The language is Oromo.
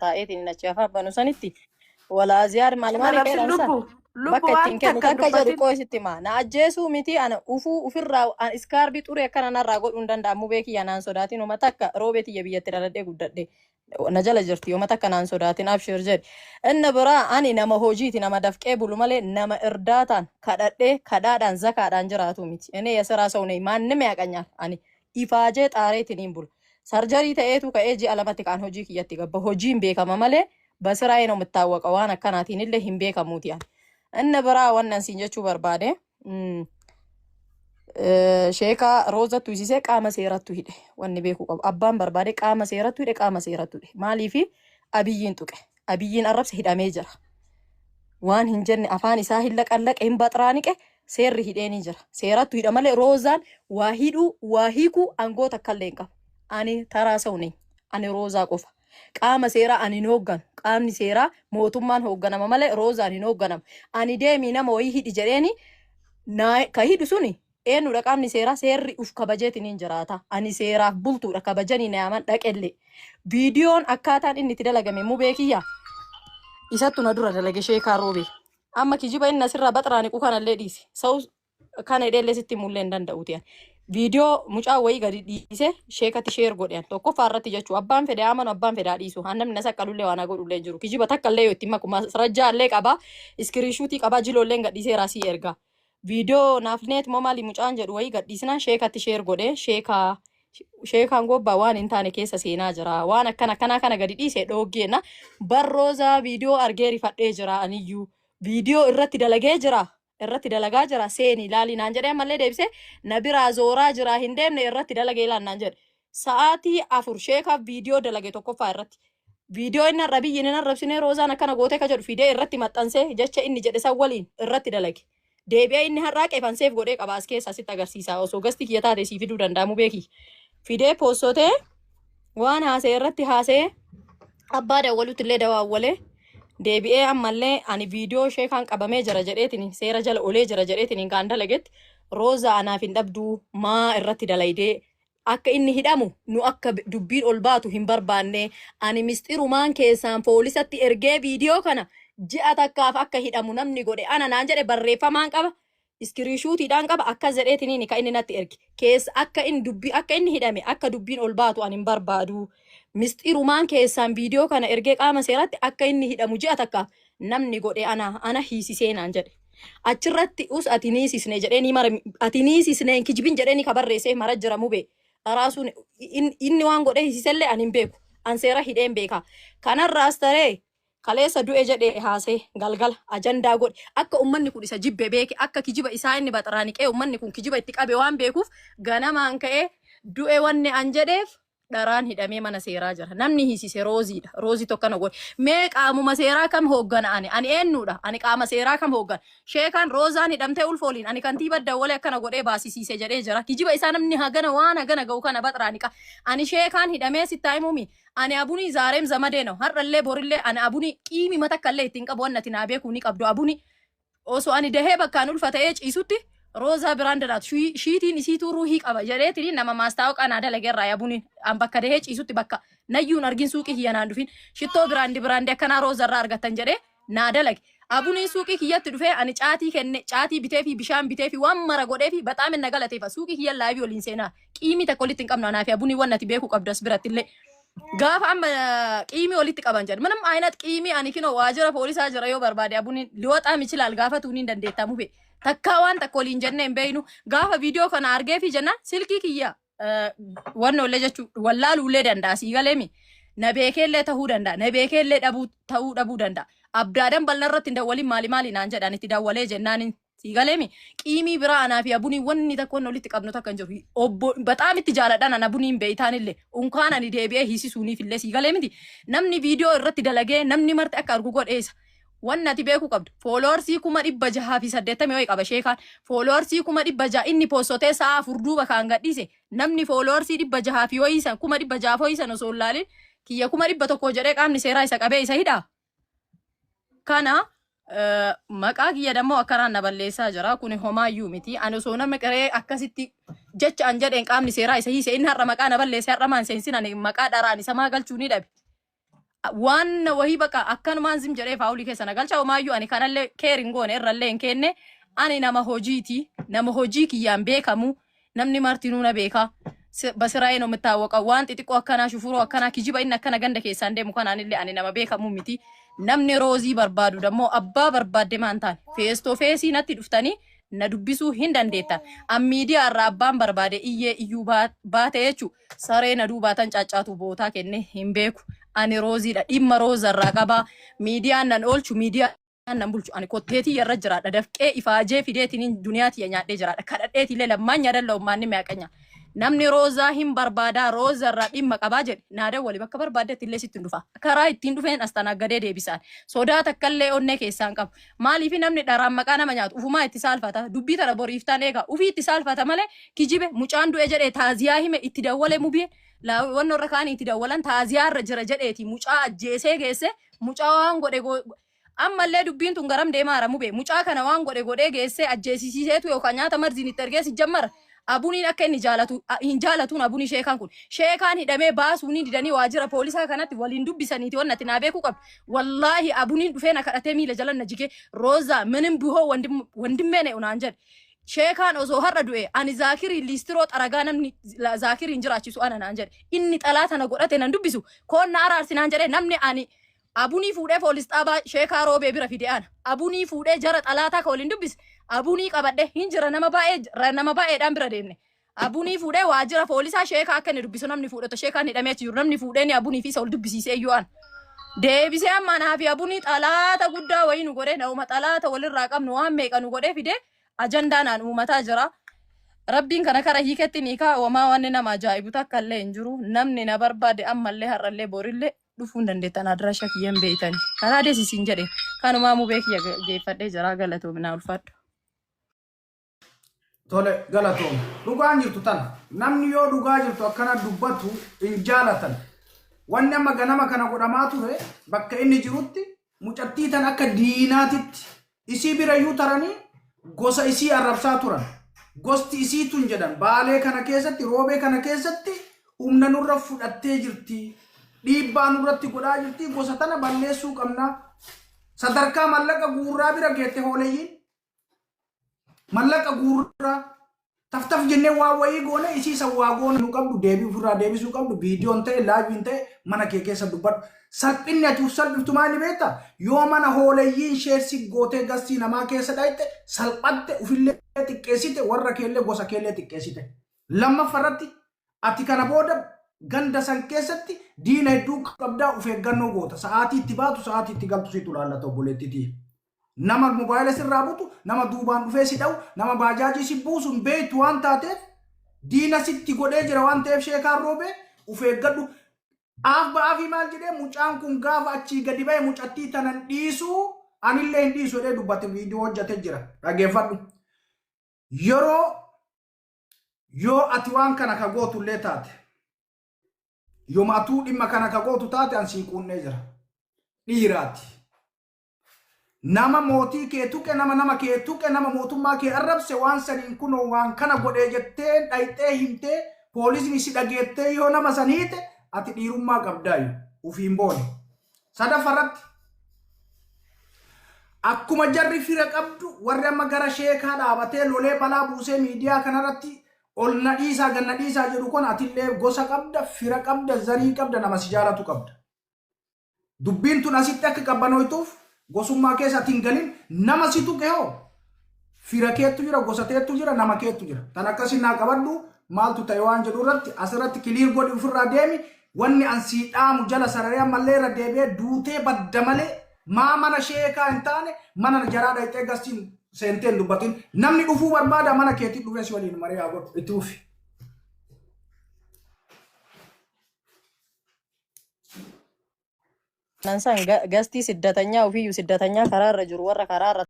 Taa'eetiin achi afaan banu sanitti walaa ziyaar maal Hin maal arrabsin fedhan san lubbu. Lubbu bakka waan ittiin kennu takka hin takka jedhu dubbatin. qoo isitti himaa na ajjeesuu miti ana ufuu ufirraa an iskaarbii xuree akkana narraa godhuu hin danda'amu beekii anaan sodaatin homa takka roobee tiyya biyyatti dhaladhee guddadhe na jala jirti homa takka naan sodaatin abshir jedhi. Inni biraa ani nama hojiiti, nama dafqee bulu malee nama irdaataan kadhadhee kadhaadhaan zakaadhaan jiraatu miti. Inni yasiraa ሰው ነኝ ማንም ያቀኛል ani ifaajee xaareetiin hin bulu. Sarjarii ta'eetu ka'ee ji'a 2tti kaan hojii kiyyatti gabba. Hojiin beekama malee በስራዬ ነው የምታወቀው waan akkanaatiin illee hin beekamuuti ani. Inni biraa wannan siin jechuu barbaade sheekaa roozattu hisisee qaama seerattu hidhe wanni beekuu qabu. Abbaan barbaade qaama seerattu hidhe, qaama seerattu hidhe. Maaliifi Abiyyiin tuqe. Abiyyiin arrabse, hidhamee jira. Waan hin jenne afaan isaa hin laqallaqe, hin baxraaniqe, seerri hidhee ni jira. Seerattu hidha malee roozaan waa hidhuu waa hiikuu aangoo takka illee hin qabu. Ani taraa ሰው ነኝ. Ani roozaa qofa. Qaama seeraa ani hin hoogganu. Qaamni seeraa mootummaan hoogganama malee roozaan hin hoogganamu. Ani deemii nama wayii hidhi jedheeni ka hidhu suni eenyudha? Qaamni seeraa seerri uf kabajeetiin hin jiraata. Ani seeraaf bultuudha, kabajanii na yaaman dhaqellee. Viidiyoon akkaataan inni itti dalagame muu beekiyya. Isattu na dura dalage sheekaa roobee. Amma kijiba inni asirraa baxraaniqu kanallee dhiisi. Sa'u kana hidheellee sitti mullee hin danda'uuti. Viidiyoo mucaa wayii gadi dhiise sheekatti share godhan tokkoffaa irratti jechuu abbaan fedhe amanu, abbaan fedhaa dhiisu. Namni na saqqalullee waan godhullee hin jiru. Kijiba takka illee yoo itti maku masrajjaallee qaba. Screenshotii qaba, jiloollee gadhiisee rasii erga. Viidiyoo naafneet moo maali mucaan jedhu wayii gadhiisnaan sheekatti share godhe. Sheekaa sheekaan gobbaa waan hin taane keessa seenaa jira. Waan akkana akkanaa kana gadi dhiise dhooggeena. Barroozaa viidiyoo argee rifadhee jira aniyyuu. Viidiyoo irratti dalagee jira. Irratti dalagaa jira, seeni ilaali naan jedhee ammallee deebisee na biraa zooraa jira, hin deemne, irratti dalagee ilaali naan jedhe. Sa'aatii 4 sheekaaf viidiyoo dalage tokkoffaa irratti. Viidiyoo inni har'a biyyi inni arrabsinee roozaan akkana gootee ka jedhu fidee irratti maxxansee jecha inni jedhe san waliin irratti dalage. Deebi'ee inni har'aa qeefanseef godhee qaba as keessa sitti agarsiisa. Osoo gasti kiyya taate sii fiduu danda'amu beeki. Fidee poostotee waan haasa'e irratti haasa'ee abbaa dawwalutti illee dawaawwalee deebi'ee ammallee ani viidiyoo sheekaan qabamee jira jedheetiin seera jala olee jira jedheetiin kan dalagetti roozaa anaaf hin dhabduu maa irratti dalaydee akka inni hidhamu nu akka dubbiin ol baatu hin barbaanne, ani mistirumaan keessaan poolisatti ergee viidiyoo kana ji'a takkaaf akka hidhamu namni godhe ana naan jedhe. Barreeffamaan qaba, screenshotiidhaan qaba. Akkas jedheetiniin kan inni natti erge keessa akka inni dubbii akka inni hidhame akka dubbiin ol baatu ani hin barbaadu, mistirumaan keessaan viidiyoo kana ergee qaama seeratti akka inni hidhamu ji'a takkaaf namni godhe ana, ana hiisisee naan jedhe. Achirratti us ati niisisne jedhee ni mara, ati niisisne hin kijibin jedhee ni kabarreessee mara jira mube dharaasuun inni waan godhee hiisisellee ani hin beeku, an seera hidheen beeka. Kanarraas taree kaleessa du'e jedhee haasee galgala ajandaa godhe akka ummanni kun isa jibbe beeke, akka kijiba isaa inni baxraaniqee ummanni kun kijiba itti qabe waan beekuuf ganamaan ka'ee du'e wanni an jedheef dharaan hidhamee mana seeraa jira. Namni hiisise rooziidha. Roozii tokkana godhe. Mee qaamuma seeraa kam hooggana ani? Ani eenyudha? Ani qaama seeraa kam hooggana? Sheekaan roozaan hidhamtee ulfooliin ani kantiiba dawwalee akkana godhee baasisiise jedhee jira. Kijiba isaa namni hagana waan hagana ga'u kana baxraaniqa. Ani sheekaan hidhamee sittaa himuumi. Ani abunii zaareem zamadee no. Har'allee borillee ani abunii qiimi matakkallee ittiin qabu waan ati naa beekuu ni qabdu abunii. Osoo ani dahee bakkaan ulfa ta'ee ciisutti roozaa biraan dalaatu shiitiin isiituu ruuhii qaba jedheetiin nama maastaawoqaa naa dalageerraa yabuniin an bakka dahee ciisutti bakka nayyuun argin suuqii kiyya naan dhufin shittoo brand brand akkanaa roozarraa argattan jedhee naa dalage. Abuniin suuqii kiyyatti dhufee ani caatii kenne, caatii bitee fi bishaan bitee fi waan mara godhee fi baxaam na galateefa suuqii kiyya live waliin seenaa qiimii takka walitti hin qabnu anaa fi abunii waan ati beekuu qabdu as biratti illee. Gaafa amma qiimii walitti qaban jedhu ምንም አይነት qiimii ani kinoo waajjira poolisaa jira, yoo barbaade abuniin ሊወጣም ይችላል gaafatu ni dandeetta mube takkaa waan takka waliin jennee hin beeynu. Gaafa viidiyoo kana argee fi jennaan silkii kiyya wannoollee jechuu wallaaluullee danda'a, sii galeemi, na beekeellee ta'uu danda'a, na beekeellee dhabuu ta'uu dhabuu danda'a. Abdaadan bal'aa irratti hin dawwalin maali maali naan jedhan, itti dawwalee jennaan sii galeemi qiimii biraa anaa fi abuniin wanni takka wanni walitti qabnu takka hin jiru. Obbo baxaam itti jaaladhan an abuniin beeytaan illee unkaan ani deebi'ee hiisisuuniif illee sii galee miti. Namni viidiyoo irratti dalagee namni marti akka argu godheessa. Wanni ati beekuu qabdu followersii 680,000 wayii qaba sheekaan. Followersii 600,000 inni poostotee sa'a 4 duuba kaan gadhiise namni followersii 600 fi wayii san 600,000 wayii san osoo hin laalin kiyya 100,000 jedhee qaamni seeraa isa qabee isa hidhaa. Kana maqaa kiyya dammoo akkanaan na balleessaa jira. Kuni homaayyuu miti. Ani osoo nama qaree akkasitti jecha an jedheen qaamni seeraa isa hiise inni har'a maqaa na balleesse har'a maan seensin ani maqaa dharaan isa maa galchuu ni dhabe. Waan wahii baqa akkanumaan zim jedhee faawulii keessa na galcha. Homaayyuu ani kanallee keer hin goone, irrallee hin kenne. Ani nama hojiiti, nama hojii kiyyaan beekamu, namni martinuu na beeka. በስራዬ ነው የምታወቀው. Waan xixiqqoo akkanaa, shufuroo akkanaa, kijiba inni akkana ganda keessaan deemu kanaan illee ani nama beekamu miti. Namni Roozii barbaadu dammoo abbaa barbaadde maan taane face to face natti dhuftanii na dubbisuu hin dandeettan. An miidiyaa irraa abbaan barbaade iyyee iyyuu baate jechuu saree na duubaatan caaccaatu bootaa kenne hin beeku. Ani Rooziidha, dhimma Rooza irraa qabaa. Miidiyaan nan oolchu, miidiyaan nan bulchu. Ani kotteetii irra jiraadha. Dafqee ifaajee fideetiin duniyaa tiyya nyaadhee jiraadha. Kadhadheetillee lammaan nyaadalla ummaanni meeqanya. Namni Roozaa hin barbaadaa, Rooza irraa dhimma qabaa jedhe naa dawwali, bakka barbaaddetti illee sitti hin dhufa. Karaa ittiin dhufeen as tanaggadee deebisaan. Sodaa takkallee onnee keessaan qabu. Maaliif namni dharaan maqaa nama nyaatu ufumaa itti saalfata. Dubbii tana boriiftaan eega ufii itti saalfata malee. Kijibe, mucaan du'e jedhee taaziyaa hime, itti dawwale mubee wanno irra kaanii itti dawwalan, taaziyaa irra jira jedheeti mucaa ajjeesee geesse. Mucaa waan godhe ammallee dubbiin tun garam deemaara mube? Mucaa kana waan godhe godhee geessee ajjeesisiiseetu yookaan nyaata marziin itti ergee si jammara. Abuniin akka inni jaalatu hin jaalatuun abunii sheekaan kun sheekaan hidhamee baasuunii didanii waajjira poolisaa kanatti waliin dubbisaniiti. Wanni ati naa beekuu qabdu, wallaahi abuniin dhufee na kadhatee miila jala na jigee, "Roozaa, ምንም ቢሆን ወንድሜ ነው" naan jedhe. Sheekaan osoo har'a du'e ani Zaakirii liistiroo xaragaa, namni Zaakiriin jiraachisu ana naan jedhe. Inni xalaa tana godhate nan dubbisu koon na araarsi naan jedhe. Namni ani abunii fuudhee poolis xaabaa sheekaa Roobee bira fide ana. Abunii fuudhee jara xalaataa ka waliin dubbise abunii qabadhe hin jira. Nama baay'ee, nama baay'eedhaan bira deemne. Abunii fuudhee waajjira poolisaa sheekaa akka inni dubbisu namni fuudhata, sheekaan hidhamee achi jiru, namni fuudhee ni abunii fi isa ol dubbisiisee iyyuu ana. Deebisee amma anaa fi abunii xalaata guddaa wayii nu godhee, nama xalaata walirraa qabnu waan meeqa nu godhee fidee ajandaa naan uumataa jira. Rabbiin kana kara hiiketti ni kaa. Homaa wanni nama ajaa'ibu takka illee hin jiru. Namni na barbaade ammallee, har'allee, borillee dhufuu hin dandeettan. Addiraasha kiyyan beeytani. Karaa deesisiin jedhe kanumaa mubee kiyya geeffadhee jira. Galatoominaa, ulfaadhu. Tole, galatoom. Dhugaan jirtu tana. Namni yoo dhugaa jirtu akkana dubbatu hin jaalatan. Wanni amma ganama kana godhamaa ture, bakka inni jirutti mucattii tan akka diinaatitti isii birayyuu taranii gosa isii arrabsaa turan. Gosti isii tun jedhan Baalee kana keessatti, Roobee kana keessatti humna nurra fudhattee jirti. Dhiibbaa nurratti godhaa jirti. Gosa tana balleessuu qabna. Sadarkaa mallaqa guurraa bira geette hooleeyyiin. Mallaqa guurraa taftaf jennee waa wayii goone, isii san waa goone nu qabdu, deebii ofirraa deebisuu qabdu. Viidiyoon ta'e, liveiin ta'e, mana kee keessa dubbadhu. Salphinni ati uf salphiftu maali beektaa? Yoo mana hooleeyyiin sheersi gootee gastii namaa keessa dhayxe, salphatte, ufillee xiqqeessite, warra keellee gosa keellee xiqqeessite. Lammaffaa irratti ati kana booda ganda san keessatti diina hedduu qabdaa, of eeggannoo goota. Sa'aatii itti baatu, sa'aatii itti galtu situ laallata, obboleettitii. Nama mobaayila sirraa butu, nama duubaan dhufee si dha'u, nama baajaajii si buusu hin beektu waan taateef, diina sitti godhee jira waan ta'eef, sheekaan Roobee of eeggadhu. Aaf ba'aafii maal jedhee, mucaan kun gaafa achii gadi ba'e mucattii tanan dhiisuu, anillee hin dhiisu jedhee dubbate, viidiyoo hojjate jira. Dhageeffadhu. Yeroo yoo ati waan kana ka gootullee taate, yooma atuu dhimma kana ka gootu taate, an sii quunnee jira. Dhiiraati. Nama mootii kee tuqe, nama nama kee tuqe, nama mootummaa kee arrabse, waan saniin kunoo waan kana godhee jettee dhayxee himtee, poolisni si dhageettee yoo nama san hiite, ati dhiirummaa qabdaayu ufiin boone. Sadaffarratti akkuma jarri fira qabdu, warri amma gara sheekaa dhaabatee lolee balaa buusee miidiyaa kanarratti ol na dhiisaa gad na dhiisaa jedhu kun, atillee gosa qabda, fira qabda, zarii qabda, nama si jaalatu qabda. Dubbiin tun asitti akka qabbanooytuuf gosummaa keessa ati hin galin. Nama si tuqe hoo fira keettu jira, gosa teettu jira, nama keettu jira. Tan akkasii naa qabadhu. Maaltu ta'e waan jedhu irratti asirratti clear godhi, ofirraa deemi. Wanni an sii dhaamu jala sararee ammallee irra deebi'ee, duutee badda malee maa mana sheekaa hin taane, mana jaraa dhayxee gastiin seentee hin dubbatin. Namni dhufuu barbaada mana keetii dhufee si waliin marii haa godhu. Itti fufi. Nan san gastii siddatanyaa ofiiyyuu siddatanyaa karaarra jiru, warra karaarra